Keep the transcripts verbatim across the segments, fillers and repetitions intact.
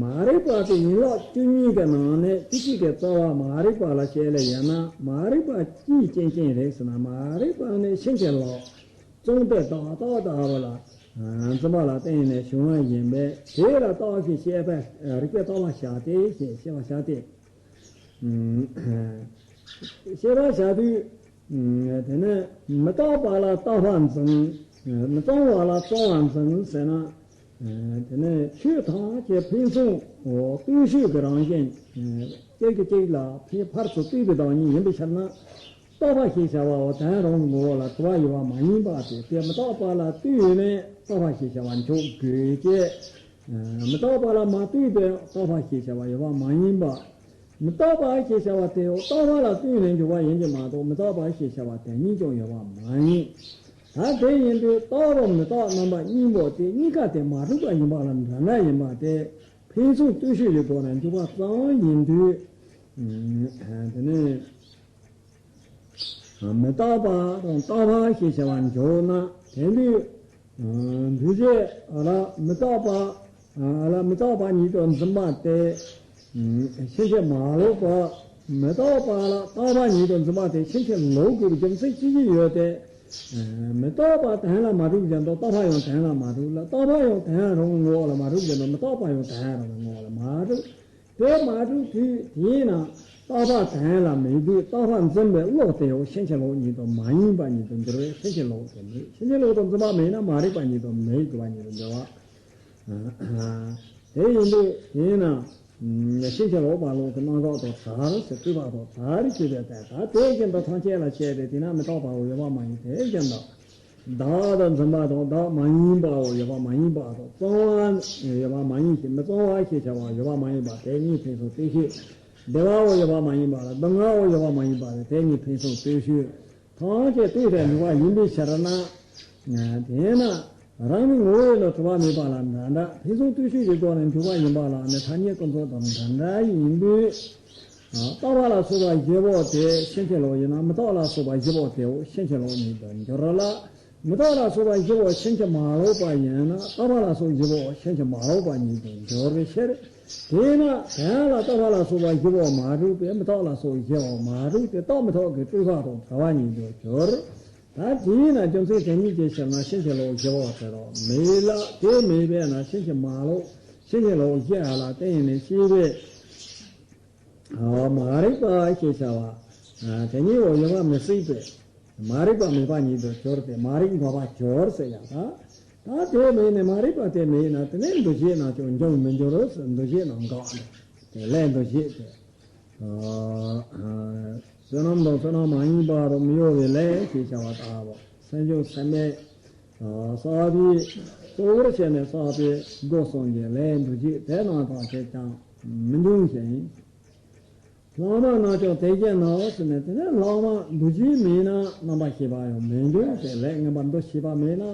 མ་རིག་པ་དེ་ཡན་ལག་བཅུ་གཉིས་ཀྱི་ནང་ནས་བཅུ་གཅིག་གི་རྩ་བ་མ་རིག་པ་ལ་བཤད་ལེ་ཡིན་ན། མ་རིག་པ་ཅིའི་རྐྱེན་ཅན་རེད་ཟེར་ན། མ་རིག་པ་ནི་ཕྱིན་ཅི་ལོག་བཅོམ་ལྡན་འདས་རྟག་ལྟ་བུ་ལ་འཛིན་པ་ལ་བརྟེན་ནས་བྱུང་བ་ཡིན་པས། དེ་ལ་རྟག་གི་ཤེས་པ། རིགས་པས་རྟག་པ་བཞག་སྟེ་ཞེས་བཤད་པ་བཞག་སྟེ། ཤེས་པ་བཞག་དུས། དེ་ནས་མི་རྟག་པ་ལ་རྟག་པ་འཛིན། མི་གཙང་བ་ལ་གཙང་བ་འཛིན་ཟེར་ན། དེ་ནས་ཆོས་ཐམས་ཅད་ཕུན་སུམ་བརྟུལ་ཞུགས་ཀྱི་རང་བཞིན། གཅིག་གིས་གཅིག་ལ་ཕན་ཕར་ཚུར་བརྟུལ་བའི་བདག་ཉིད་ཡིན་པའི་ཕྱིར་ན། རྟག་པ་ཞེས་བྱ་བའོ། དོན་རང་གི་ངོ་བོ་ལ་དྲི་བ་ཡོད་པ་མ་ཡིན་པ་སྟེ། དེ་མི་རྟག་པ་ལ་ལྟོས་ནས་རྟག་པ་ཞེས་བྱ་བ་འཇོག་དགོས་ཀྱི། མི་རྟག་པ་ལ་མ་ལྟོས་པའི་རྟག་པ་ཞེས་བྱ་བ་ཡོད་པ་མ་ཡིན་པ། མི་རྟག་པ་ཞེས་བྱ་བ་དེའོ་རྟག་པ་ལ་ལྟོས་ནས་འཇོག་པ་ཡིན་གྱི་མ་གཏོགས། མི་རྟག་པ་ཞེས་བྱ་བ་དེ་ཉིད་ཀྱང་ཡོད་པ་མ་ཡིན། ད་དེ་ཡིན་དུས་རྟག་རོ་མི་རྟག་རྣམ་པ་གཉིས་པོ་དེ་གཉིས་ཀ་དེ་མ་གྲུབ་པ་ཡིན་པ་ལ་འདྲ་འདྲ་ཡིན་པ་དེ་ཕུན་སུམ་བརྟུལ་ཞུགས་ཀྱི་སྒོ་ནས་འཇོག་པ་ཙམ་ཡིན་དུས། དེ་ནས། མི་རྟག་པ་དང་རྟག་པ་ཞེས་བྱ་བ་འཇོག་ན། དེ་དུས་འདུ་བྱེད་ལ་མི་རྟག་པ་ལ་མི་རྟག་པ་ཉིད་དུ་འཛིན་པ་དེ་ཕྱིན་ཅི་མ་ལོག་པ། མི་རྟག་པ་ལ་རྟག་པ་ཉིད་དུ་འཛིན་པ་དེ་ཕྱིན་ཅི་ལོག་དགོས་པའི་རྒྱུ་མཚན་ཅི་ཞིག་ཡོད་དེ། མི་རྟག་པ་དོན་ལ་མ་གྲུབ་བཞིན་དུ་རྟག་པ་ཡང་དོན་ལ་མ་གྲུབ་ལ། རྟག་པ་ཡང་དོན་རང་གི་ངོ་བོ་ལ་མ་གྲུབ་བཞིན་དུ་མི་རྟག་པ་ཡང་དོན་རང་གི་ངོ་བོ་ལ་མ་གྲུབ། དེ་མ་གྲུབ་དུས་དེས་ན་རྟག་པ་དོན་ལ་མེད་དུས། རྟག་པ་འཛིན་པའི་བློ་དེའོ་ཕྱིན་ཅི་ལོག་ཉིད་དུ་མ་ཡིན་པ་ཉིད་དུ་འགྱུར་བས་ཕྱིན་ཅི་ལོག་དེ་མེད། ཕྱིན་ཅི་ལོག་ཏུ་འཛིན་པ་མེད་ན་མ་རིག་པ་ཉིད་དུ་མེད་དགོས་པ་ཉིད་དུ་འགྱུར་བ། དེ་ཡིན་དུས་དེས་ན་ཕྱིན་ཅི་ལོག་པ་ལོག་གི་རྣམ་གཞག་དང་བྲལ་ཟེར། སྤྲོས་པ་དང་བྲལ་ཞེས་པའི་དོན། ད་དེ་བཞིན་དུ་ཐམས་ཅད་ལ་བཤད་དེ། དེས་ན་མི་རྟག་པའོ་ཡོད་པ་མ་ཡིན། དེ་བཞིན་དུ། བདག་ཏུ་འཛིན་པ་དང་བདག་མ་ཡིན་པའོ་ཡོད་པ་མ་ཡིན་པ་དང་། གཙང་བ་ཡོད་པ་མ་ཡིན་ཞིང་མི་གཙང་བ་ཞེས་བྱ་བ་ཡོད་པ་མ་ཡིན་པ་དེ་གཉིས་ཕུན་སུམ་བརྟུལ་ཞུགས། བདེ་བའོ་ཡོད་པ་མ་ཡིན་པ་དང་སྡུག་བསྔལ་བའོ་ཡོད་པ་མ་ཡིན་པ་དེ་གཉིས་ཕུན་སུམ་བརྟུལ་ཞུགས། ཐམས་ཅད་བརྟུལ་ཏེ་འཇུག་པ་ཡིན་པའི་ཕྱིར་ན། དེས་ན་རང་གི་ངོ་བོ་ལ་དྲི་བ་མེད་པ་ལ་འདྲ་འདྲ། ཕུན་སུམ་བརྟུལ་ཞུགས་ཀྱི་སྒོ་ནས་འཇུག་པ་ཡིན་པ་ལ་ནི་ཐ་སྙད་ཀུན་རྫོབ་དང་འདྲ་འདྲ་ཡིན་དུས། རྟག་པ་ལ་སོགས་པ་བཞི་པོ་དེ་ཕྱིན་ཅི་ལོག་ཡིན་ན། མི་རྟག་ལ་སོགས་པ་བཞི་པོ་དེའོ་ཕྱིན་ཅི་ལོག་ཉིད་དུ་འགྱུར་ལ། མི་རྟག་ལ་སོགས་པ་བཞི་པོ་ཕྱིན་ཅི་མ་ལོག་པ་ཡིན་ན། རྟག་པ་ལ་སོགས་བཞི་པོ་ཕྱིན་ཅི་མ་ལོག་པ་ཉིད་དུ་འགྱུར་བའི་ཕྱིར། དེས་ན་དོན་ལ་རྟག་པ་ལ་སོགས་པ་བཞི་པོ་མ་གྲུབ་པས་མི་རྟག་ལ་སོགས་བཞི་པོ་མ་གྲུབ་སྟེ། རྟག་མི་རྟག་གི་སྤྲོས་པ་དང་བྲལ་བ་ཉིད་དུ་འགྱུར། ད་དེས་ན་རྒྱུ་མཚན་དེ་ཉིད་ཀྱི་ཕྱིར་ན་ཕྱིན་ཅི་ལོག་བཞི་པོ་དེ་རང་མེད་ལ། དེ་མེད་པས་ན་ཕྱིན་ཅི་མ་ལོག་ཕྱིན་ཅི་ལོག་བཞི་པ་ལ་བརྟེན་ནས་སྐྱེས་པའི་མ་རིག་པ་ཞེས་བྱ་བ་དེ་ཉིད་འོ་ཡོད་པ་མི་སྲིད་པས། མ་རིག་པ་མེད་པ་ཉིད་དུ་གྱུར་ཏེ་མ་རིག་འགག་པར་གྱུར་ཟེར་ཡང་། ད་ད་དེ་མེད་ནས་མ་རིག་པ་དེ་མེད་ན་དེ་ནས་འདུ་བྱེད་རྣམས་ཀྱང་འབྱུང་མི་འགྱུར་རོ་ཟེར། འདུ་བྱེད་རྣམས་འགག་ནས་དེ་ལས་འདུ་བྱེད་དེ། བསོད་ནམས་དང་བསོད་ནམས་མ་ཡིན་པ་དང་མི་གཡོ་བའི་ལས་ཞེས་བྱ་བ་ལྟ་བུ། སེམས་བྱུང་སེམས་མེད་བསགས་པའི་གཙོ་བོར་བྱས་ནས་བསགས་པའི་སྒོ་གསུམ་གྱི་ལས་འདུ་བྱེད་དེ་རྣམས་ཐམས་ཅད་ཀྱང་མི་འབྱུང་ཞིང་། ལྷག་མ་རྣམས་ཀྱང་དེ་བཞིན་ནོ་ཟེར་ནས། དེ་ནས་ལྷག་མ་འདུ་བྱེད་མེད་ན་རྣམ་པར་ཤེས་པ་ཡང་མི་འབྱུང་སྟེ། ལས་ངན་པ་འདུ་བྱེད་པ་མེད་ན།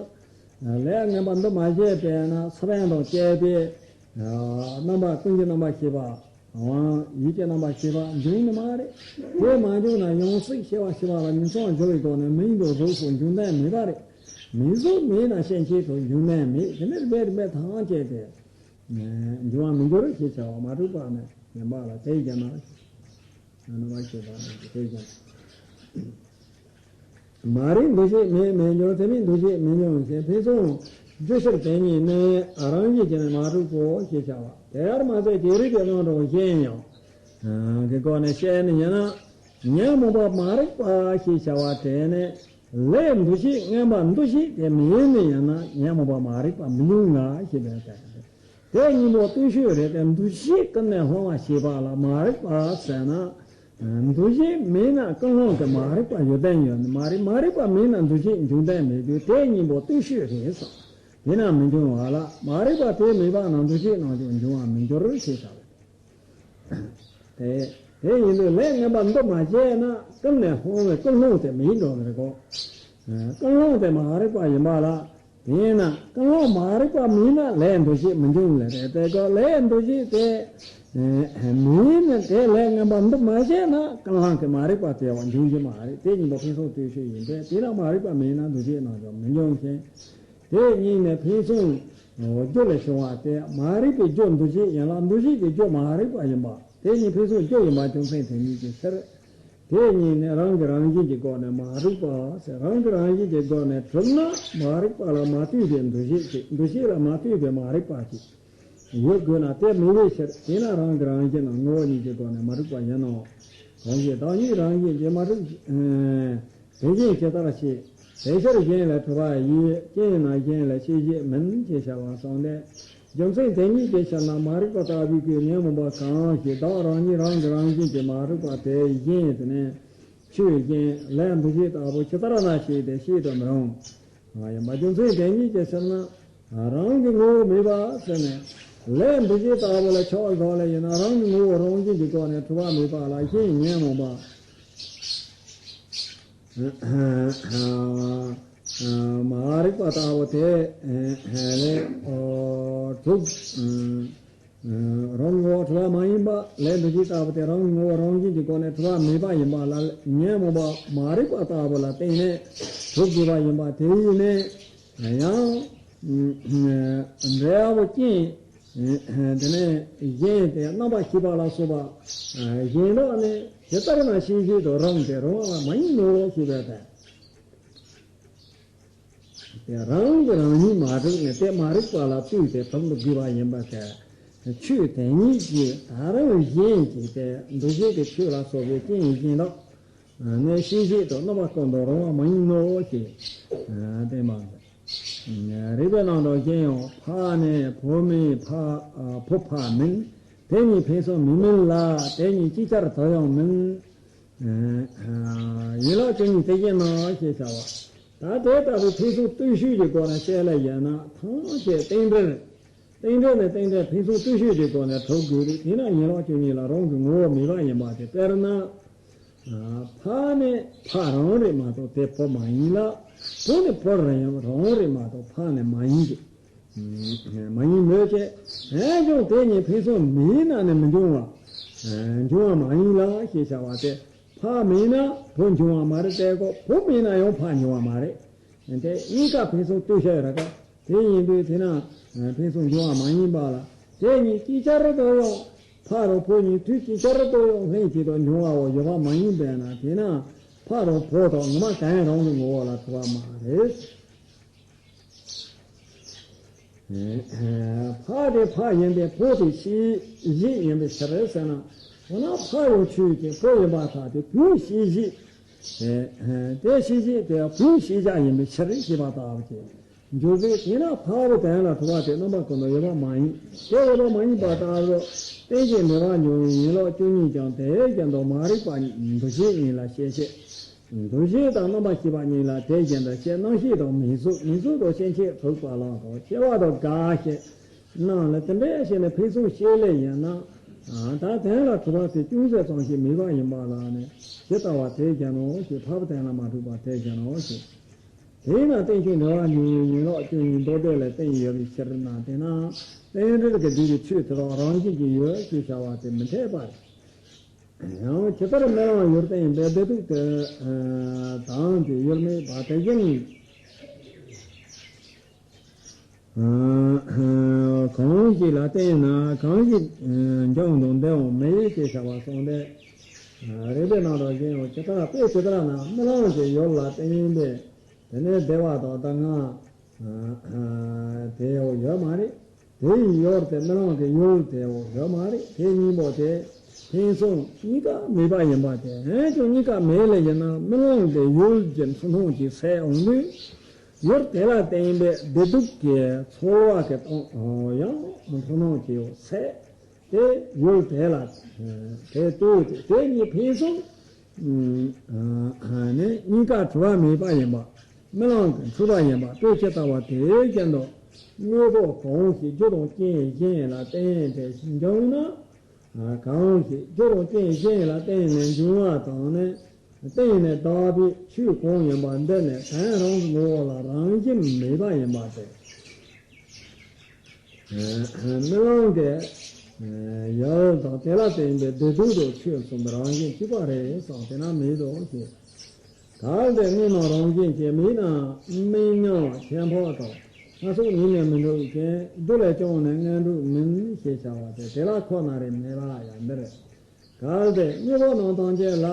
ལས་ངན་པ་འདུ་མ་བྱས་པས་ན་ས་བོན་དང་བཅས་པའི་རྣམ་པ་ཀུན་གྱི་རྣམ་པར་ཤེས་པ། ཡིད་ཀྱི་རྣམ་པར་ཤེས་པ་འབྱུང་ནི་མ་རེད། དེ་མ་འབྱུང་ན་ཡང་སྲིད་ཤེས་པ་ཤེས་པ་ལ་ཉིང་མཚམས་སྦྱོར་བའི་སྒོ་ནས་མིང་དང་གཟུགས་སོགས་འབྱུང་དོན་མེད་པ་རེད། མིང་གཟུགས་མེད་ན་སྐྱེ་མཆེད་དང་འབྱུང་དོན་མེད། དེ་ནི་རིགས་པས་རིགས་པས་ཐམས་ཅད་དེ་འབྱུང་བ་མི་འགྱུར་ཞེས་བྱ་བ་མ་གྲུབ་པ་ནི་ཡིན་པ་ལ། དེ་བཞིན་ན་རྣམ་པར་ཤེས་པ་ནི་དེ་བཞིན། མ་རིག་འདུ་བྱེད་མེད་མི་འགྱུར། དེ་མེད་འདུ་བྱེད་མི་འབྱུང་ཞེས། ཕུན་སུམ་འདུ་ཤེས་དེ་ཉིད་ནི་རང་བཞིན་གྱིས་ནི་མ་གྲུབ་བོ་ཞེས་བྱ་བ། དེ་ཡང་མ་ཚད་ཀྱི་རིགས་པའི་རྣམ་གྲངས་གཞན་ཡང་གི་སྒོ་ནས་བཤད་ནི་ཡིན་ན། ཉོན་མོངས་པ་མ་རིག་པ་ཞེས་བྱ་བ་དེ་ནི་ལས་འདུ་བྱེད་ངན་པ་འདུ་བྱེད་དེ་མེད་ནི་ཡིན་ན་ཉོན་མོངས་པ་མ་རིག་པ་མི་འབྱུང་ང་ཞེས་པའི་དོན་ཏེ། དེ་གཉིས་པོ་བརྟུལ་ཞུགས་རེད་དེ། འདུ་བྱེད་ཀུན་ནས་སློང་བ་ཞེས་པ་ལ་མ་རིག་པ་ཟེར་ན། འདུ་བྱེད་མེད་ན་ཀུན་སློང་གི་མ་རིག་པ་ཡོད་དོན་ཡོད་ནི་མ་རེད། མ་རིག་པ་མེད་ན་འདུ་བྱེད་འབྱུང་དོན་མེད་དུས་དེ་གཉིས་པོ་བརྟུལ་ཞུགས་རེད་བསམ། དེས་ན་མི་འབྱུང་བ་ལ། མ་རིག་པ་དེ་མེད་པ་ན་འདུ་བྱེད་རྣམས་ཀྱང་འབྱུང་བ་མི་འགྱུར་ཞེས་བྱ་བ། དེ་དེ་ཡིན་དུས་ལས་ངན་པ་འདུ་མ་བྱས་ན་ཀུན་ནས་སློང་བའི་ཀུན་སློང་དེ་མི་འགྲོ་བའི་གོ། ཀུན་སློང་དེ་མ་རིག་པ་ཡིན་པ་ལ། དེས་ན་ཀུན་སློང་མ་རིག་པ་མིན་ན་ལས་འདུ་བྱེད་མི་འབྱུང་ལེ་རེད་དེ་གོ། ལས་འདུ་བྱེད་དེ་མིན་ན་དེ་ལས་ངན་པ་འདུ་མ་བྱས་ན་ཀུན་སློང་གི་མ་རིག་པ་དེ་བ་འབྱུང་གི་མ་རེད། དེ་གཉིས་པོ་ཕུན་སུམ་བརྟུལ་ཞུགས་ཡིན་པས། དེ་ལ་མ་རིག་པ་མིན་ན་འདུ་བྱེད་རྣམས་ཀྱང་མི་འབྱུང་ཞིང་། དེ་གཉིས་ནི་ཕུན་སུམ་ རྒྱུ་ལས་བྱུང་བ་སྟེ། མ་རིག་པའི་རྒྱུ་འདུ་བྱེད་ཡིན་ལ། འདུ་བྱེད་ཀྱི་རྒྱུ་མ་རིག་པ་ཡིན་པ་དེ་གཉིས་ཕན་ཚུན་རྒྱུ་ཡིན་པ་རྒྱུ་མཚན་དེ་ཉིད་ཀྱི་ཕྱིར། དེ་གཉིས་ནི་རང་གིས་རང་བཞིན་གྱི་སྒོ་ནས་མ་རིག་པ་ཟེར། རང་གིས་རང་བཞིན་གྱི་སྒོ་ནས་གྲུབ་ན་མ་རིག་པ་ལ་མ་ལྟོས་པའི་འདུ་བྱེད་ཅིག་འདུ་བྱེད་ལ་མ་ལྟོས་པའི་མ་རིག་པ་ཅིག་ཡོད་དགོས་ན་དེ་མེད་པའི་ཕྱིར། དེས་ན་རང་གིས་རང་བཞིན་ལ་ངོ་བོ་ཉིད་ཀྱི་སྒོ་ནས་མ་རིག་པ་ཡིན་ནོ། གང་ཞིག་བདག་ཉིད་རང་བཞིན་གྱིས་མ་གྲུབ། དེ་བཞིན་ཇི་ལྟར་ཞེས། དེ་ཕྱིར་གཞན་ལས་གྲུབ་པ་ཡི། རྐྱེན་ཡིན་ན་གཞན་ལས་ཤེས་བྱེད་མིན། ཞེས་བྱ་བ་གསུངས་ཏེ། རྒྱུ་མཚན་དེ་ཉིད་ཀྱི་ཕྱིར་ན་མ་རིག་པ་ལྟ་བུའི་སྐུའི་ཉོན་མོངས་པ་གང་ཞིག་བདག་རང་ཉིད་རང་གིས་རང་བཞིན་གྱིས་མ་གྲུབ་པ་དེ་གཞན་དེ་ནི་ཆོས་གཞན་ལས་འདུ་བྱེད་ལྟ་བུ་ཇི་ལྟར་ན་ཞིག་སྟེ་བཤད་དུ་མི་རུང་། ཡིན་པ་རྒྱུ་མཚན་དེ་ཉིད་ཀྱི་ཕྱིར་ན། རང་གི་ངོ་བོ་མེད་པ་ཟེར་ནས། ལས་འདུ་བྱེད་ལྟ་བུ་ལ་ཆགས་བཞག་ལས་ཡིན་ན་རང་གི་ངོ་བོ་རང་བཞིན་གྱི་སྒོ་ནས་གྲུབ་པ་མེད་པ་ལ་གཞན་ཉོན་མོངས་པ། མ་རིག་པ་ལྟ་བུ་དེ་ལས་གྲུབ། རང་ངོ་བོ་གྲུབ་པ་མ་ཡིན་པ། ལས་འདུ་བྱེད་ལྟ་བུ་དེ་རང་ངོ་བོ་རང་བཞིན་གྱི་སྒོ་ནས་གྲུབ་པ་མེད་པ་ཡིན་པ་ལ་ཉོན་མོངས་པ་མ་རིག་པ་ལྟ་བུ་ལ་བརྟེན་ནས་གྲུབ་དགོས་པ་ཡིན་པ་དེ་ཡིན་ནས། ཡང་འབྲས་བུ་རྐྱེན། དེ་ནས་གཞན་དེ་རྣམ་པར་ཤེས་པ་ལ་སོགས་པ་གཞན་དག་ནི་ཇི་ལྟར་ན་ཤེས་བྱེད་དུ་རུང་སྟེ་རུང་བ་ལ་མ་ཡིན་ནོ་ཞེས་པའི་དོན། དེ་རང་གིས་རང་ཉིད་མ་གྲུབ་ནས་དེ་མ་རིག་པ་ལ་ལྟོས་ཏེ་གྲུབ་དགོས་པ་ཡིན་པ་དེ། ཆོས་དེ་ཉིད་ཀྱིས་ད་རུང་གཞན་གྱིས་དེ་འདུ་བྱེད་ཀྱི་ཆོས་ལ་སོགས་པའི་རྐྱེན་གཞན་དག་ནི་ཤེས་བྱེད་དུ་རྣམ་པ་ཀུན་ཏུ་རུང་བ་མ་ཡིན་ནོ་ཞེས་བསྟན་པ། རིགས་པའི་རྣམ་གྲངས་གཞན་ཡང་། ཕ་ནི་བུ་མིན་ཕ། བུ་ཕ་མིན། དེ་གཉིས་ཕན་ཚུན་མི་མིན་ལ། དེ་གཉིས་ཅིག་ཅར་དུ་ཡང་མིན། ཡན་ལག་བཅུ་གཉིས་དེ་བཞིན་ནོ་ཞེས་བྱ་བ། ད་དེ་ལྟ་བུའི་ཕན་ཚུན་ལྟོས་ཤུགས་ཀྱི་སྒོ་ནས་བཤད་ལེ་ཡིན་ན་ཐམས་ཅད་རྟེན་འབྲེལ། རྟེན་འབྲེལ་ནི་རྟེན་འབྲེལ་ཕན་ཚུན་ལྟོས་ཤུགས་ཀྱི་སྒོ་ནས་གྲུབ་དགོས་རིགས་དེས་ན་ཡན་ལག་བཅུ་གཉིས་ལ་རང་གི་ངོ་བོ་མེད་པ་ཡིན་པ་དེ། དཔེར་ན། ཕ་ནི་ཕ་རང་རེད་མ་གཏོགས་དེ་བུ་མ་ཡིན་ལ། བུ་ནི་བུ་རང་རང་རེད་མ་གཏོགས་ཕ་ནི་མ་ཡིན་ཏེ། མ་ཡིན་མོད་ཀྱི། འོན་ཀྱང་དེ་གཉིས་ཕན་ཚུན་མེད་ན་ནི་མི་འབྱུང་བ། འབྱུང་བ་མ་ཡིན་ལ་ཞེས་བྱ་བ་སྟེ། ཕ་མེད་ན་བུ་འབྱུང་བ་མ་རེད། དེ་ཀོ་བུ་མེད་ན་ཡང་ཕ་འབྱུང་བ་མ་རེད། དེ་གཉིས་ཀ་ཕན་ཚུན་ལྟོས་ཤིག་ར་ཀ་དེ་ཡིན་དུས་དེ་ན་ཕན་ཚུན་འབྱུང་བ་མ་ཡིན་པ་ལ། དེ་གཉིས་ཅིག་ཅར་དུ་ཡང་། ཕ་རུ་བུ་གཉིས་དུས་ཅིག་ཅར་དུ་ཡང་ལྷན་ཅིག་ཏུ་འབྱུང་བའོ་ཡོད་པ་མ་ཡིན་པས་ན། དེས་ན་ཕ་རུ་བུ་དང་ངོ་མ་གང་རང་གི་ངོ་བོ་ལ་གྲུབ་པ་མ་རེད། ཕ་དེ་ཕ་ཡིན་པས་བུ་དེ་ཤེས་བྱེད་ཡིན་པའི་ཕྱིར་ཟེར་ན། འོ་ན་ཕ་ཡང་ཆོས་ཅན། བུ་ཡིན་པར་ཐལ་ཏེ་བུའི་ཤེས་བྱེད། དེ་ཤེས་བྱེད་དེ་བུའི་ཤེས་བྱ་ཡིན་པའི་ཕྱིར་ཞེས་པ་ལྟ་བུ་སྟེ། འཇུག་པས་དེས་ན་ཕ་བུ་དོན་ལ་གྲུབ་པ་དེ་རྣམ་པ་ཀུན་ཏུ་ཡོད་པ་མ་ཡིན། དེ་ཡོད་པ་མ་ཡིན་པ་ལྟར་རྟེན་ཅིང་འབྲེལ་བར་འབྱུང་བའི་ཡན་ལག་བཅུ་གཉིས་ཀྱང་དེ་བཞིན་དུ་མ་རིག་པ་འདུ་བྱེད་ཡིན་ལ་ཤེས་བྱེད། འདུ་བྱེད་དང་རྣམ་པར་ཤེས་པ་གཉིས་ལ་དེ་བཞིན་དུ་ཤེས། རྣམ་ཤེས་དང་མིང་གཟུགས། མིང་གཟུགས་དང་སྐྱེ་མཆེད་དྲུག་པ་ལ་དང་སྐྱེ་བ་དང་རྒ་ཤི་རྣམས་ལ་དེ་འདྲ་བྱས་ནས་ཕན་ཚུན་ཤེས་ལེ་ཡིན་ན། ད་དོན་ལ་གྲུབ་པ་དེ་ཅུང་ཟད་ཙམ་ཞིག་མེད་པ་ཡིན་པ་ལ་ནི་ཇི་ལྟ་བ་དེ་བཞིན་ནོ་ཞེས། ཕ་བུ་དོན་ལ་མ་གྲུབ་པ་དེ་བཞིན་ནོ་ཞེས། དེས་ན་རྟེན་ཅིང་འབྲེལ་བར་འབྱུང་བའི་ཡན་ལག་བཅུ་གཉིས་མདོ་སྡེ་ལ་བརྟེན་ཡོད་པའི་ཕྱིར་ན། དེས་ན་རྟེན་འབྲེལ་གྱི་སྡེ་པའི་ཆོས་དེ་དག་རང་བཞིན་གྱིས་ཡོད་ཅེས་བྱ་བ་དེ་མི་འཐད་པ་རེད། ཡང་ཇི་ལྟར་རྨི་ལམ་ཡུལ་བསྟན་པའི་བདེ་སྡུག་དེ་དང་དེ་ཡུལ་མེད་པ་དེ་བཞིན། གང་ཞིག་ལ་བརྟེན་ན་གང་ཞིག་འབྱུང་དང་འདིའང་མེད་ཅེས་བྱ་བ་གསུངས་ཏེ། རིགས་པའི་རྣམ་གྲངས་གཞན་ཡང་ཇི་ལྟར། དཔེ་ཇི་ལྟར་ན་རྨི་ལམ་གྱི་ཡུལ་ལ་བརྟེན་པའི་དེ་ནས་བདེ་བ་དང་སྡུག་བསྔལ་དེ་ཡང་ཡོད་མ་རེད། དེ་ཡི་ཡུལ་དེ་རྨི་ལམ་གྱི་ཡུལ་དེའོ་ཡོད་མ་རེད། དེ་གཉིས་པོ་དེ་ཕན་ཚུན་གཉིས་ཀ་མེད་པ་ཡིན་པ་དེ། འོན་ཀྱང་གཉིས་ཀ་མེད་ལེ་ཡིན་ན་རྨི་ལམ་གྱི་ཡུལ་གྱི་འཁྲུལ་སྣང་གིས་སད་འོང་དུས། ཡུལ་དེ་ལ་བརྟེན་པའི་བདེ་སྡུག་གི་ཚོར་བ་གི་སྟེང་ཡང་འཁྲུལ་སྣང་གིས་སད་དེ། ཡུལ་དེ་ལ་དེ་ལྟོས་ཏེ་དེ་གཉིས་ཕན་ཚུན་ནི་གཉིས་ཀ་གྲུབ་པ་མེད་པ་ཡིན་པ། རྨི་ལམ་གྱི་འཁྲུལ་པ་ཡིན་པ་དཔེ་ཇི་ལྟ་བ་དེ་བཞིན་དུ། དངོས་པོ་གང་ཞིག་རྒྱུ་དང་རྐྱེན་གཞན་ལ་བརྟེན་ཏེ་འབྱུང་ན། གང་ཞིག་རྒྱུ་དང་རྐྱེན་གཞན་ལ་བརྟེན་ནས་འབྱུང་བ་དང་ནི། བརྟེན་ནས་བཏགས་པའི་ཆོས་གང་ཡིན་པ་འདི་ནི་དོན་རང་གི་ངོ་བོ་ལ་རང་བཞིན་མེད་པ་ཡིན་པ་སྟེ། རྨི་ལམ་གྱི་ཡུལ་དང་དེ་ལ་བརྟེན་པའི་བདེ་སྡུག་དང་ཆོས་གསུམ་རང་བཞིན་གཅིག་པ་རེད་བསམ། དེས་ན་མེད་དོ་ཞེས། གལ་ཏེ་དངོས་རྣམས་རང་བཞིན་གྱིས་མེད་ན། རྨི་ལམ་ཁྱད་འཕགས་དང་ སྣ་ཚོགས་ཉིད་ནས་མི་འགྲུབ་ཅིང་། རྒྱུ་ལས་བྱུང་ནས་ངེས་འགྲུབ་མིན་ཞེས་བྱ་བ་སྟེ། དེ་ལ་ཁོ་ན་རེ་མེད་པ་ཡང་འདིར། གལ་ཏེ་དངོས་པོ་རྣམས་ཐམས་ཅད་ལ་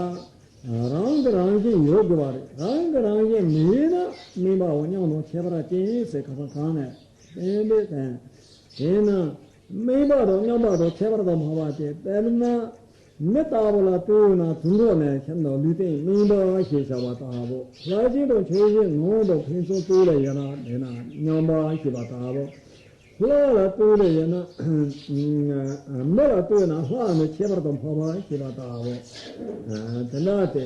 རང་གི་རང་བཞིན་ཡོད་དགོས་པ་རེད། རང་གི་རང་བཞིན་མེད་ན་དམིགས་པའོ་མཉམ་དུ་ཁྱད་པར་ཅན་ཟེར་ཁ་སང་གང་ནས་བསྟན་པའི་དོན། དེས་ན་དམིགས་པ་དང་མཉམ་པ་དང་ཁྱད་པར་དུ་སྨྲ་བ་སྟེ། དཔེར་ན་མི་ལྟ་བུ་ལ་ལྟོས་ན་དུད་འགྲོ་ནས་ཁྱིམ་དང་ལུས་རྟེན་དམིགས་པ་ཞེས་བྱ་བ་ལྟ་བུ། ལྷ་སྦྱིན་དང་ཆོས་སྦྱིན་ནང་དུ་ཕན་ཚུན་ལྟོས་ལ་ཡོད་ན་དེས་ན་མཉམ་པ་ཞེས་པ་ལྟ་བུ། ལྷ་ལ་ལྟོས་ལ་ཡོད་ན། མི་ལ་ལྟོས་ན་ལྷ་ནི་ཁྱད་པར་དུ་འཕགས་པ་ཞེས་པ་ལྟ་བུ། དེ་འདྲ་སྟེ།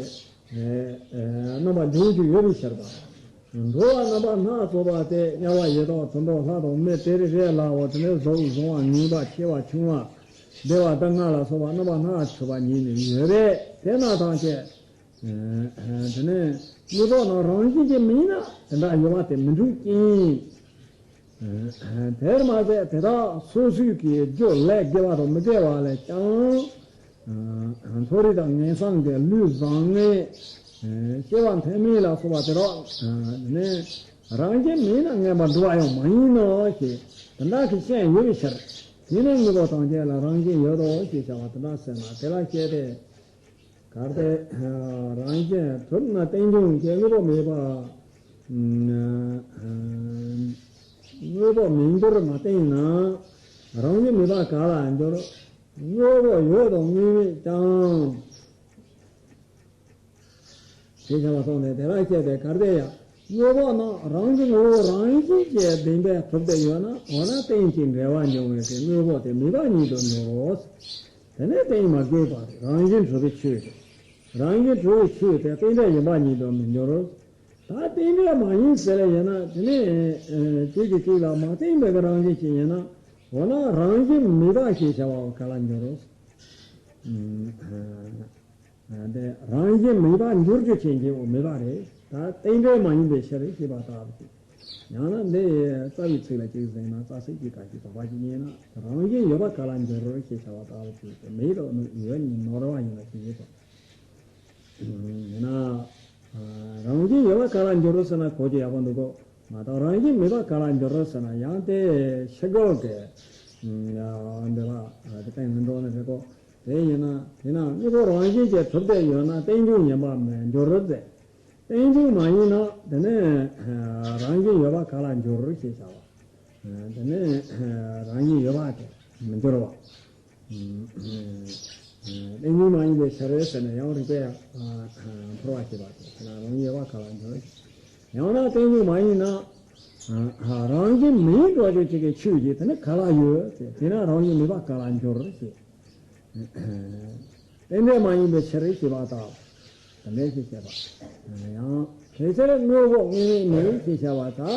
རྣམ་པ་འབྱུང་རྒྱུ་ཡོད་པའི་ཕྱིར་དང་། འགྲོ་བ་རྣམ་པ་སྣ་ཚོགས་པ་སྟེ། དམྱལ་བ་ཡི་དྭགས་དུད་འགྲོ་ལྷ་དང་མི་དེ་རེ་རེ་ལའོ། དེ་ནས་གཟུགས་བཟང་བ་ངན་པ་ཆེ་བ་ཆུང་བ་བདེ་བ་སྡུག་བསྔལ་ལ་སོགས་པ་རྣམ་པ་སྣ་ཚོགས་པ་ཉིད་ནས་ཡོད་པས། དེ་རྣམས་ཐམས་ཅད་དེ་ནས་དངོས་པོ་རྣམས་རང་བཞིན་གྱིས་མེད་ན་དེ་འདྲ་ཡོད་པ་དེ་མི་འགྲུབ་ཅིང་། དེར་མ་ཟད་དེ་དག་སོ་སོའི་གི་རྒྱུ་ལས་དགེ་བ་དང་མི་དགེ་བ་ལས་ཀྱང་། མཐོ་རིས་དང་ངན་སོང་གི་ལུས་བཟང་ངན། སྐྱེ་བ་མཐའ་མེད་ལ་སོགས་པ་དེ་དག་ནི་རང་བཞིན་མེད་ན་ངེས་པར་འགྲུབ་པ་ཡང་མ་ཡིན་ནོ་ཞེས་དེ་འདྲ་གི་སྐྱོན་ཡོད་པའི་ཕྱིར། དེས་ན་དངོས་པོ་ཐམས་ཅད་ལ་རང་བཞིན་ཡོད་དོ་ཞེས་བྱ་བ་དེ་འདྲ་ཟེར་ན། དེ་ལ་བཤད་དེ། གལ་ཏེ་རང་བཞིན་གྲུབ་ན་རྟེན་འབྱུང་གི་དངོས་པོ་མེད་པ། དངོས་པོ་མི་འགྱུར་མ་བརྟེན་ན། རང་བཞིན་མེད་པ་ག་ལ་འགྱུར། དངོས་པོ་ཡོད་དང་དངོས་མེད་ཀྱང་། ཞེས་བྱ་བ་སོགས་ནས་དེ་ལ་བཤད་དེ། གལ་ཏེ་ཡང་དངོས་པོ་རྣམས་རང་གི་ངོ་བོ་རང་བཞིན་གྱིས་བདེན་པར་གྲུབ་སྟེ་ཡོད་ན། འོ་ན་རྟེན་ཅིང་འབྲེལ་བར་འབྱུང་བའི་དངོས་པོ་དེ་མེད་པ་ཉིད་དུ་འགྱུར་རོ། དེ་ནི་རྟེན་མ་དགོས་པར་རང་བཞིན་གྲུབ་པའི་ཆོས་ཏེ། རང་བཞིན་གྲུབ་པའི་ཆོས་དེ་རྟེན་འབྲེལ་ཡིན་པ་ཉིད་དུ་མི་འགྱུར། ད་རྟེན་འབྲེལ་མ་ཡིན་ཟེར་ཡོད་ན་དེ་ནི་གཅིག་གིས་གཅིག་ལ་མ་བརྟེན་པའི་རང་བཞིན་ཅིག་ཡིན་ན། འོ་ན་རང་བཞིན་མེད་པ་ཞེས་བྱ་བ་ག་ལ་འགྱུར་རོ། དེ་རང་བཞིན་མེད་པར་འགྱུར་རྒྱུ་ཅན་གྱི་འོ་མེད་པ་རེད། ད་རྟེན་འབྲེལ་མ་ཡིན་པའི་ཕྱིར་ཞེས་པ་ལྟ་བུ་ཅིག། ཡང་ན་འདི་རྩ་བའི་ཚིག་ལ་ཅིག་གཟིགས་ན། རྩ་ཚིག་གི་ག་ཞིག་དོགས་པ་ཞིག་རྙེད་ན། རང་བཞིན་ཡོད་པ་ག་ལ་འགྱུར་ཞེས་བྱ་བ་ལྟ་བུ་ཅིག་མེད་དོ་ནི་ཡོད་ཉིད་ནོར་བ་ཡིན་ལ་ཞེས་ཡོད་དོ། ཡིན་ན། རང་བཞིན་ཡོད་པ་ག་ལ་འགྱུར་ཟེར་ན་གོ་རྒྱུ་ཡག་པོ་འདུག་གོ། མ་གཏོགས་རང་བཞིན་མེད་པ་ག་ལ་འགྱུར་ཟེར་ན་ཡང་དེ་ཕྱི་རྒོལ་གྱི་འདི་ལ་དེ་སྟེང་མི་འགྲོ་ནི་རེད་གོ། དེ་ཡིན་ན་དེས་ན་དངོས་པོ་རང་བཞིན་གྱིས་གྲུབ་སྟེ་ཡོད་ན་རྟེན་འབྱུང་ཡིན་པར་མི་འགྱུར་ཟེར། རྟེན་འབྱུང་མ་ཡིན་ན་དེ་ནི་རང་བཞིན་ཡོད་པ་ག་ལ་འགྱུར་ཞེས་བྱ་བ། དེ་ནི་རང་བཞིན་ཡོད་པ་དེ་མི་འགྱུར་བ། རྟེན་འབྱུང་མ་ཡིན་པའི་ཕྱིར་ཟེར་ནས་ཡང་རིགས་པས་འཁོར་བ་བྱེད་པ་དེ་ན་རང་ཡོད་པ་ག་ལ་འགྱུར། ཡང་ན་རྟེན་འབྱུང་མ་ཡིན་ན། རང་བཞིན་མིན་འགྲོ་རྒྱུ་ཅིག་གི་ཆོས་ཀྱི་དེ་ནི་ག་ལ་ཡོད་ཟེར། དེ་ན་རང་བཞིན་མེད་པ་ག་ལ་འགྱུར་ཞེས། རྟེན་འབྲེལ་མ་ཡིན་པའི་ཕྱིར་ཞེས་པ་དང་། དེ་འདྲ་ཞིག་བཤད་པ། ཡང་དེ་ཕྱིར་དངོས་པོ་དངོས་མེད་མིན་ཞེས་བྱ་བ་དང་།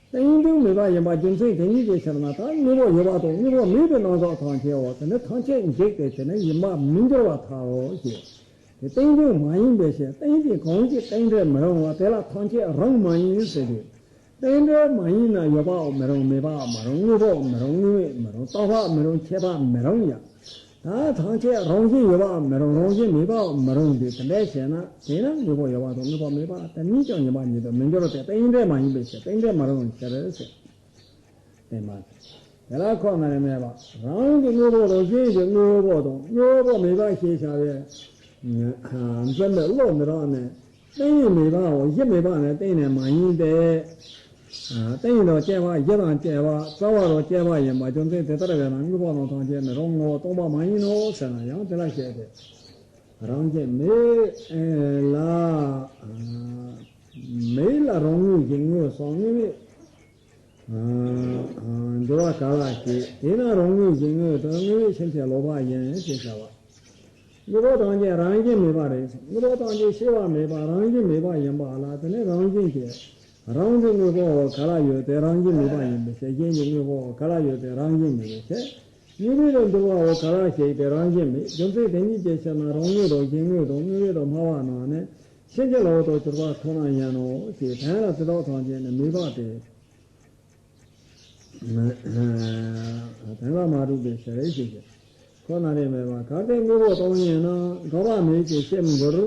རྟེན་འབྱུང་མེད་པ་ཡིན་པ་རྒྱུ་མཚན་དེ་ཉིད་ཀྱི་ཕྱིར་ན། ད་དངོས་པོ་ཡོད་པ་དང་དངོས་པོ་མེད་པའི་རྣམ་གཞག་ཐམས་ཅད་འོ་དེ་ནི་ཐམས་ཅད་འཇིག་སྟེ་དེ་ནི་ཡིན་པ་མི་འགྱུར་བར་ཐལ་ལོ་ཞེས། དེ་རྟེན་འབྱུང་མ་ཡིན་པའི་ཕྱིར། རྟེན་ཅིང་གང་ཞིག་རྟེན་འབྲེལ་མི་རུང་བ་དེ་ལ་ཐམས་ཅད་རང་མ་ཡིན་ཟེར་ཏེ། རྟེན་འབྲེལ་མ་ཡིན་ན་ཡོད་པའང་མི་རུང་། མེད་པའང་མི་རུང་། དངོས་པོའང་མི་རུང་། དངོས་མེད་མི་རུང་། རྟག་པའང་མི་རུང་། ཆད་པའང་མི་རུང་ཡང་། ད་ཐམས་ཅད་རང་བཞིན་ཡོད་པའང་མི་རུང་། རང་བཞིན་མེད་པའང་མི་རུང་སྟེ། དེ་འདྲ་བྱས་ན་དེས་ན་དངོས་པོ་ཡོད་པ་དང་དངོས་པོ་མེད་པ་དེ་གཉིས་ཀྱང་ཡིན་པ་ཉིད་དུ་མི་འགྱུར་ཏེ། རྟེན་འབྲེལ་མ་ཡིན་པའི་ཕྱིར། རྟེན་འབྲེལ་མ་རུང་བའི་ཕྱིར་ཟེར། བསྟན་པ། དེ་ལ་ཁོ་ན་རེ་མེད་པ། རང་གི་དངོས་པོ་དང་གཞན་གྱི་དངོས་པོ་དང་དངོས་པོ་མེད་པ་ཞེས་བྱ་བའི་འཛིན་པའི་བློ་འདི་རང་ནི་རྟེན་མེད་པའམ་གཞི་མེད་པ་ནི་གཏན་ནས་མ་ཡིན་ཏེ། རྟེན་དང་བཅས་པ་གཞི་དང་བཅས་པ་རྩ་བ་དང་བཅས་པ་ཡིན་པ་རྒྱུ་མཚན་དེ་ལྟར་བས་ན་དངོས་པོ་རྣམས་ཐམས་ཅད་ནི་རང་ངོ་བོ་སྟོང་པ་མ་ཡིན་ནོ་ཟེར་ན་ཡང་དེ་ལ་བཤད་དེ། རང་བཞིན་མེད་ལ། མེད་ལ་རང་དངོས་གཞན་དངོས་སོགས་དངོས་མེད། འགྱུར་བ་ག་ལ་སྐྱེ། དེས་ན་རང་དངོས་གཞན་དངོས་དང་དངོས་མེད་ཕྱིན་ཅི་ལོག་པ་ཡིན་ཞེས་བྱ་བ། དངོས་པོ་ཐམས་ཅད་རང་བཞིན་མེད་པ་རེད། དངོས་པོ་ཐམས་ཅད་སྐྱེ་བ་མེད་པ་རང་བཞིན་མེད་པ་ཡིན་པ་ལ་དེ་ནི་རང་བཞིན་གྱིས་རང་གི་དངོས་པོ་ག་ལ་ཡོད་དེ་རང་བཞིན་མེད་པ་ཡིན་པའི་ཕྱིར། གཞན་གྱི་དངོས་པོ་ག་ལ་ཡོད་དེ་རང་བཞིན་མེད་པའི་ཕྱིར། དངོས་མེད་དུ་འགྱུར་བའོ་ག་ལ་ཞིག་དེ་རང་བཞིན་མེད། རྒྱུ་མཚན་དེ་ཉིད་ཀྱི་ཕྱིར་ན་རང་དངོས་དང་གཞན་དངོས་དང་དངོས་མེད་དུ་སྨྲ་བ་རྣམས་ནི་ཕྱིན་ཅི་ལོག་ཏུ་གྱུར་པ་ཁོ་ན་ཡིན་ནོ་ཞེས་དོན་ལ་དེ་དག་ཐམས་ཅད་ནི་མེད་པ་སྟེ། དོན་ལ་མ་གྲུབ་པའི་ཕྱིར་ཞེས་བཤད། ཁོ་ན་རེ་མེད་པ། གལ་ཏེ་དངོས་པོ་སྟོང་ཉིད་ན་འགག་པ་མེད་ཅེས་བཤད་མི་འགྱུར།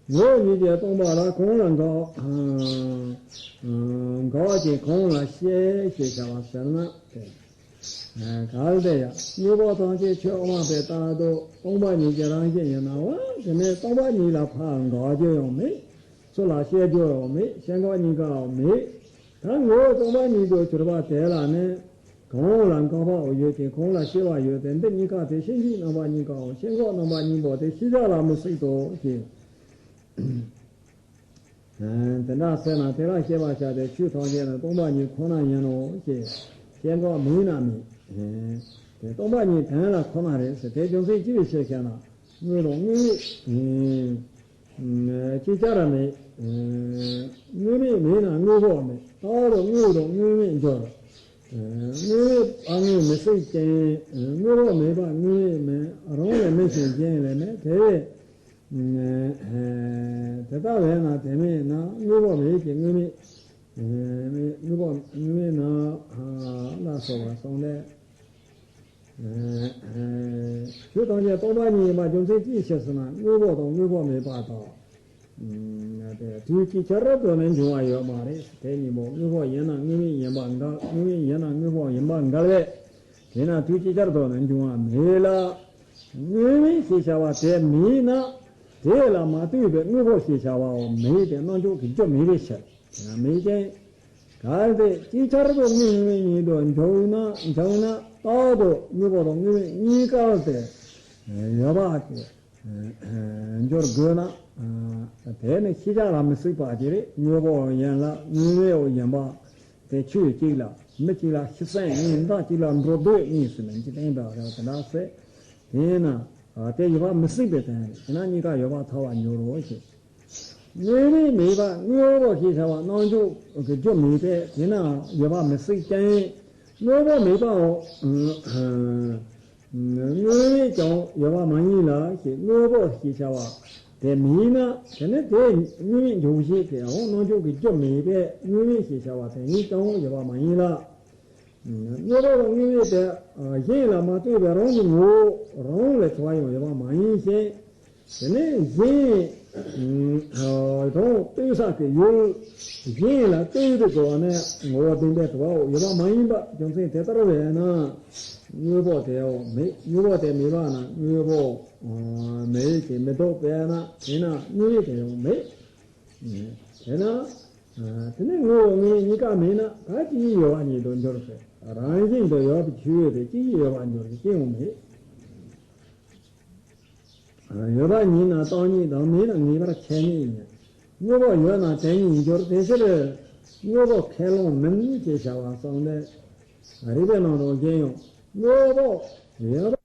ངོ་བོ་ཉིད་ཀྱིས་སྟོང་པ་ལ་གང་ལ་འགག་འགག་ཅིང་གང་ལ་ཤེས་ཞེས་བྱ་བ་ཟེར་ན། གལ་ཏེ་ཡང་དངོས་པོ་ཐམས་ཅད་ཆོས་དབྱིངས་པའི་རྟག་ཏུ་སྟོང་པ་ཉིད་ཀྱི་རང་བཞིན་ཡིན་ན་བ། དེ་ནས་སྟོང་པ་ཉིད་ལ་ཕར་འགག་རྒྱུ་ཡང་མེད། སུ་ལ་ཤེས་རྒྱུ་ཡང་མེད། ཤེས་འགག་གཉིས་ཀའང་མེད། ད་ངོ་བོ་སྟོང་པ་ཉིད་དུ་གྱུར་པ་དེ་ལ་ནི། གང་ལ་འགག་པའང་ཡོད་ཅིང་གང་ལ་ཤེས་པ་ཡོད་དེ། འདི་གཉིས་ཀ་དེ་ཤེས་བྱའི་རྣམ་པ་གཉིས་ཀའོ། ཤེས་འགག་རྣམ་པ་གཉིས་པོ་དེ་ཤེས་བྱ་ལ་མི་སྲིད་དོ་ཞེས། དེ་འདྲ་ཟེར་ན་དེ་ལ་ཤེས་པར་བྱ་སྟེ་ཆོས་ཐམས་ཅད་ནི་སྟོང་པ་ཉིད་ཁོ་ན་ཡིན་ནོ་ཞེས་ཤེས་འགག་མེད་ན་མེད། དེ་སྟོང་པ་ཉིད་དོན་ལ་ཁོ་ན་རེད་ཟེར། དེ་རྒྱུ་མཚན་ཅི་ལས་ཤེས་ཤེ་ན། དངོས་དང་དངོས་མེད་ཅིག་ཅར་མེད། དངོས་མེད་མེད་ན་དངོས་པོ་མེད། རྟག་ཏུ་དངོས་དང་དངོས་མེད་འགྱུར། དངོས་མེད་པ་དངོས་མི་སྲིད་ཅིང་། དངོས་པོ་མེད་པ་དངོས་མེད་མིན། རང་ལས་མི་གཞན་གཞན་ལས་མེད། དེ་བས་དེ་ལྟ་བས་ན་དེ་མེད་ན་དངོས་པོ་མེད་ཀྱི་དངོས་མེད། དངོས་པོ་དངོས་མེད་ན་ལ་སོགས་པ་གསུངས་ནས། ཆོས་ཐམས་ཅད་སྟོང་པ་ཉིད་ཡིན་པ་རྒྱུ་མཚན་ཅིའི་ཕྱིར་ཟེར་ན། དངོས་པོ་དང་དངོས་པོ་མེད་པ་དང་། དེ་དུས་ཅིག་ཅར་དུ་ནི་འབྱུང་བ་ཡོད་མ་རེད། དེ་གཉིས་པོ་དངོས་པོ་ཡིན་ན་དངོས་མེད་ཡིན་པ་འགལ། དངོས་མེད་ཡིན་ན་དངོས་པོ་ཡིན་པ་འགལ་བས། དེས་ན་དུས་ཅིག་ཅར་དུ་ནི་འབྱུང་བ་མེད་ལ། དངོས་མེད་ཞེས་བྱ་བ་དེ་མེད་ན། དེ་ལ་མ་ལྟོས་པའི་དངོས་པོ་ཞེས་བྱ་བའང་མེད་དེ། རྣམ་འཇོག་གི་རྒྱུ་མེད་པའི་ཕྱིར། དེ་ཡང་མེད་ཅིང་། གལ་ཏེ་ཅིག་ཅར་དུ་དངོས་དངོས་མེད་ཉིད་དུ་འཇུག་ན། འཇུག་ན་རྟག་ཏུ་དངོས་པོ་དང་དངོས་མེད་གཉིས་ཀ་དེ་ཡོད་པ་དེ་འགྱུར་དགོས་ན། དེ་ནི་ཤེས་བྱ་ལ་མི་སྲིད་པ་ཅིག་རེད། དངོས་པོ་ཡིན་ལ་དངོས་མེད་ཡིན་པ་དེ་ཆོས་གཅིག་ལ་མི་གཅིག་ལ་ཤི་གསོན་གཉིས། བདག་གཅིག་ལ་འགྲོ་སྡོད་གཉིས་སུ་མིན་གྱི་སྟེང་དུ་རེད། དེ་འདྲ་ཟེར། དེས་ན་དེ་ཡོད་པ་མི་སྲིད་པའི་དོན་རེད། དེས་ན་གཉིས་ཀ་ཡོད་པར་ཐལ་བར་འགྱུར་རོ་ཞེས། དངོས་མེད་མེད་པ་དངོས་པོ་ཞེས་བྱ་བ་རྣམ་འཇོག་གི་རྒྱུ་མེད་པས། དེས་ན་ཡོད་པ་མི་སྲིད་ཀྱང་། དངོས་པོ་མེད་པའོ། དངོས་མེད་ཀྱང་ཡོད་པ་མ་ཡིན་ལ་ཞེས། དངོས་པོ་ཞེས་བྱ་བ་དེ་མེད་ན། དེ་ནི་དེ་དངོས་མེད་འཇོག་བྱེད་དེའང་རྣམ་འཇོག་གི་རྒྱུ་མེད་པས། དངོས་མེད་ཞེས་བྱ་བ་དེ་ཉིད་ཀྱང་ཡོད་པ་མ་ཡིན་ལ། དངོས་པོ་དང་དངོས་མེད་དེ་གཞན་ལ་མ་ལྟོས་པའི་རང་གི་ངོ་བོ་རང་ལས་གྲུབ་པ་ཡང་ཡོད་པ་མ་ཡིན་ཞིང་། དེ་ནས་གཞན་དང་ལྟོས་ས་ཀྱི་ཡུལ་གཞན་ལ་ལྟོས་ཏེ་གོ་བ་ནས་ངོ་བོ་བདེན་པའི་གྲུབ་པའོ། ཡོད་པ་མ་ཡིན་པ་རྒྱུ་མཚན་དེ་ལྟར་བས་ན། དངོས་པོ་དེའོ་མེད། དངོས་པོ་དེ་མེད་པ་ན་དངོས་པོ་མེད་ཅེས་མི་འདོད་པས་ན། དེས་ན་དངོས་མེད་དེའོ་མེད། དེས་ན། དེ་ནས་དངོས་པོ་དངོས་མེད་གཉིས་ཀ་མེད་ན་ད་ཅི་ཡིས་ཡོད་པ་ཉིད་དུ་འགྱུར་ཟེར། རང་བཞིན་དུ་ཡོད་པའི་ཆོས་དེ་ཅི་ཡིས་ཡོད་པར་འགྱུར་ཟེར། ཅི་ཡང་མེད། ཡོད་པ་ཉིད་ནི་སྟོང་ཉིད་དང་། མེད་ན་ངེས་པར་ཆོས་ཉིད་ཡིན། དངོས་པོ་ཡོད་ན་དེ་ཉིད་འགྱུར། དེ་ཕྱིར་དངོས་པོ་ཁས་བླངས་མིན་ཞེས་བྱ་བ་གསུངས་ནས། རིགས་པའི་ནང་དུ་གཞན་ཡང་དངོས་པོ་ཡོད་